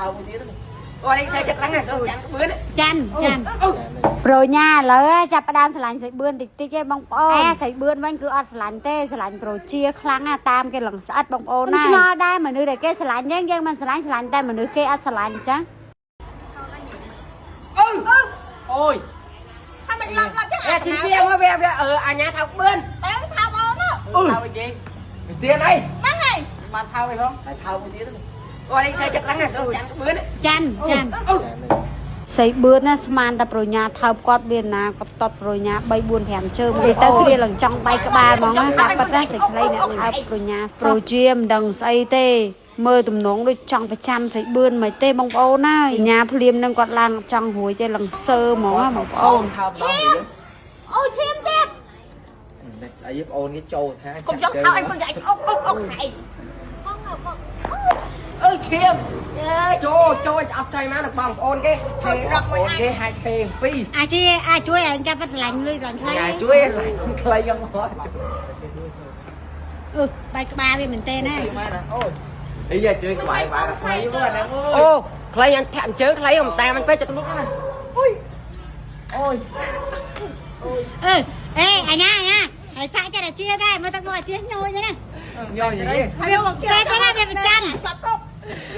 ថើមួយទៀតអូនេះតែចិត្តឡើងចាំក្បឿន ចាន់ចាន់ ប្រូញ៉ាឥឡូវចាប់ផ្ដើមស្រឡាញ់ស្រីបឿនតិចតិចឯងបងប្អូនស្រីបឿនវិញគឺអត់ស្រឡាញ់ទេស្រឡាញ់ប្រូជាខ្លាំងណាតាមគេឡើងស្អិតបងប្អូនណាឆ្ងល់ដែរមនុស្សដែលគេស្រឡាញ់យើងយើងមិនស្រឡាញ់ស្រឡាញ់តែមនុស្សគេអត់ស្រឡាញ់អញ្ចឹង អឺអូយ ថាមិនឡប់ឡប់ចឹង អេជីជាមកវាវាអឺអញ្ញាថៅក្បឿន តែថោអូន អឺថៅអីគេទៀតអី ហ្នឹងហើយ បានថៅអីផងតែថៅមួយទៀតអូនេះតែចិត្តឡើងចាំក្បឿន ចាន់ចាន់ អឺ ស្រីបឿនណាស្មានតែប្រូញ៉ាថើបគាត់វាណាគាត់តត់ប្រូញ៉ា3 4 5ជើងមកទៅគ្រាឡើងចង់បែកក្បាលហ្មងណាតែប៉ិតណាស្រីខ្លីអ្នកថើបប្រូញ៉ាប្រូជាមិនដឹងស្អីទេមើលទំនងដូចចង់ប្រចាំស្រីបឿនមិនទេបងប្អូនណាញ៉ាភ្លាមនឹងគាត់ឡើងចង់រួចទេឡើងសើហ្មងណាបងប្អូន ថើបដល់វិញ អូឈាមទៀត អីបងអូនគេចូលថា កុំចង់ថោអញកុំចង់អុកអុកអុកហែង អឺឈាមចូលចូលអត់ចៃមកដល់បងប្អូនគេថេបងប្អូនគេហាច់ថេពីរ អាជាអាចជួយឯងចាប់បាត់ស្រឡាញ់លុយស្រឡាញ់ខ្លី ញ៉ាជួយខ្លីយ៉ាងមក អឺបែកក្បាលវាមែនទេណា អូយ អីជួយក្បែរបែរខ្លីមកហ្នឹង អូខ្លីអញធាក់ជើងខ្លីខ្ញុំតាមអញពេកចិត្តមុខណាអូយអូយ អឺអេអាញាអាញាហើយសាក់ចិត្តអាជាដែរមើលទឹកមកអាជាញយណា ញយយនេះ ហើយមក តែតែវាប្រច័ន បាត់ទុក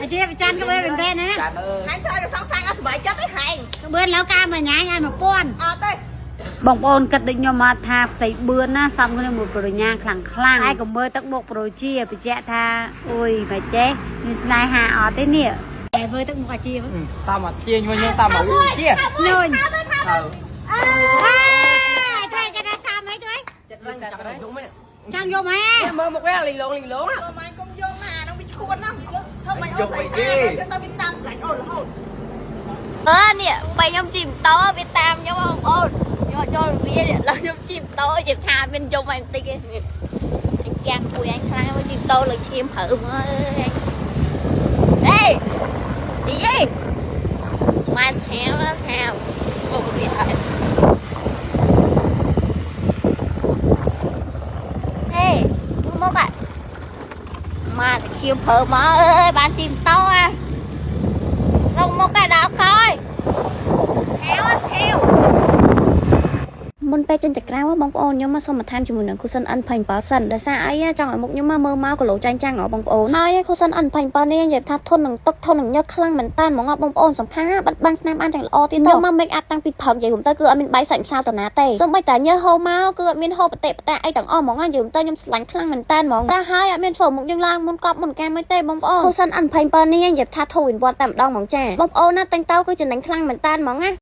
អាជាប្រច័នក្បឿនមែនទេណា ចាន់អើ ហែងធ្វើឲ្យសង្សារអត់សុបាយចិត្តទេហែង ក្បឿនឡូវការមកញ៉ាញឲ្យ1000 អត់ទេ បងប្អូនគិតដូចខ្ញុំមកថាផ្ទៃបឿនណាសំគ្នាមួយប្រូញ៉ាខ្លាំងខ្លាំងហើយក៏មើលទឹកមុខប្រូជាបញ្ជាក់ថាអូយមិនចេះមានស្នេហាអត់ទេនេះ តែមើលទឹកមុខអាជា តាមអាជាវិញតាមអាជា ញយ ថោថោ ថៅ អើជួយគេថាសាមអីជួយ ចិត្តឡើងចាប់យំហ្នឹង ចង់យកមក មើលមុខវាលីលងលីលង មើលម៉ានកុំយកណាហ្នឹងវាឈួតណាធ្វើមិនអូនស្អីទៅទៅវាតាមស្លាញ់អូនរហូត អឺនេះពេលខ្ញុំជិះម៉ូតូវាតាមខ្ញុំបងប្អូនខ្ញុំអត់ចូលវានេះឡើយខ្ញុំជិះម៉ូតូជិះថាមានយំអីបន្តិចឯងនេះអញកាំងគួយអញខ្លាំងមកជិះម៉ូតូលើឈាមប្រើមកអើយអេយីម៉ែស្ហាវណាស្ហាវអូវាហើយហេមកអាម៉ែឈាមប្រើមកអើយបានជិះម៉ូតូអា មកមកកែដល់ខោយហេវហេវមុនពេលចេញទៅក្រៅបងប្អូនខ្ញុំមកសុំបន្ថែមជាមួយនឹង Cushion N27 សិនដោយសារអីចង់ឲ្យមុខខ្ញុំមកមើលមកគីឡូចាញ់ចាំងហ៎បងប្អូនហើយ Cushion N27 នេះនិយាយថាធន់នឹងទឹកធន់នឹងញើសខ្លាំងមែនតើហ្មងបងប្អូនសំខាន់ណាបិទបាំងស្នាមបានយ៉ាងល្អទៀតខ្ញុំមក make up តាំងពីព្រឹកនិយាយទៅគឺអត់មានបាយសាច់ម្សៅតាណាទេសូម្បីតែញើសហូរមកគឺអត់មានហូរបតិបតាអីទាំងអស់ហ្មងនិយាយទៅខ្ញុំស្រឡាញ់ខ្លាំងមែនតើហ្មងប្រាហើយអត់មានធ្វើមុខយើងឡើងមុនកប់មុនកាមអីទេបងប្អូន Cushion N27 នេះនិយាយថា2 in 1តែម្ដងហ្មងចាបងប្អូនណាតែងទៅគឺចំណេញខ្លាំងមែនតើហ្មងណា។